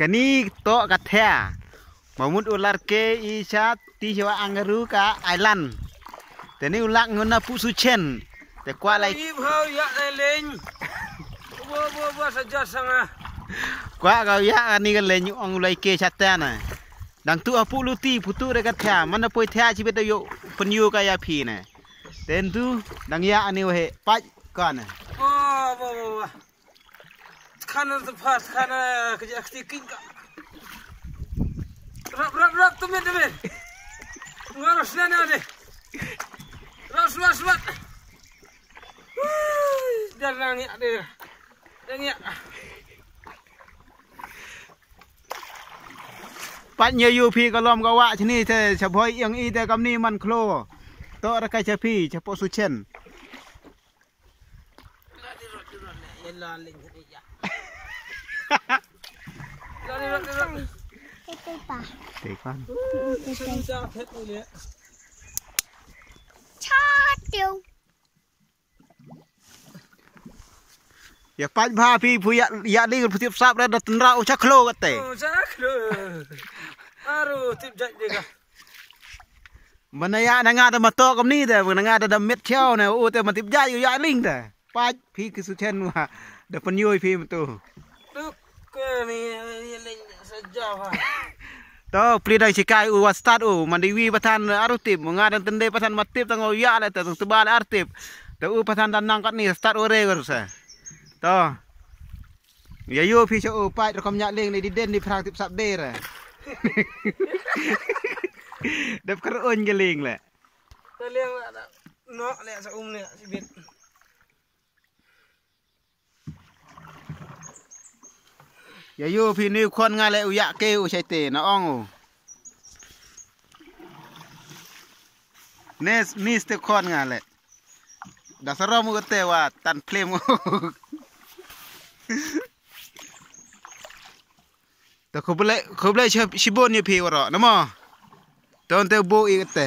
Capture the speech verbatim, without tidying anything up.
Kani toh ka thia. Mamut u lar ke i cha ti chewa angaru ka island. Te ni u lak ngun na pu su chen. Te kwah lai. Ih, bhau, ya lai leng. Bo, bo, bo, sa ja sanga. Kwah ka ya ani ka leng ong u lai ke cha ta na. Dang tu apu lu ti putu re ka thia. Mana poi thia chi bet yo pen yo ka ya phi na. Te tu dang ya ani wahe. Pach ka na. Bo, bo, bo, bo. Khana tu pha, khana ka ja khti king ka. Rap, rap, rap, tu met, tu met. Ngaros na na de. Ras, ras, ras. Dar nang ya de. Nang ya. Pat nya yu phi ka lom ka wah chini te, cha bhoi yang i te kamni man khlo. To ra ka cha phi, cha po su chen. Te kan. Ya pach bha phi phu ya, ya ling phu tip sap ra da tynra u cha khlo kate. Oh, cha khlo. Aru tip jait de ka. Mana ya na nga da mato kamni da, mana nga da da met chao na, u te ma tip jait u ya ling da. Pach phi ki su chen wa da pynyoh phi matu. Duk, eh, ni, ni ling sa ja ha. To, pli dang chikai u wa start u, man di wi pathan aru tip, nga dang tende pathan ma tip tang u ya le te, tang teba le ar tip. Te u pathan dang nang kat ni start u re kar sa. To. Ya yo phi cha u pait rukom nya ling ni di den di phrang tip sap de re. Dep kar un ke ling le. Te ling le da. No le sa um le sibit. Ya yo phi ni khon nga le u ya ke u chai te na ong u. Nes, mis te khon nga le. Da sarom u te wa tan phlem u. Ta khublei, khublei chibun ya phi waro, namo. Ton te bu i te.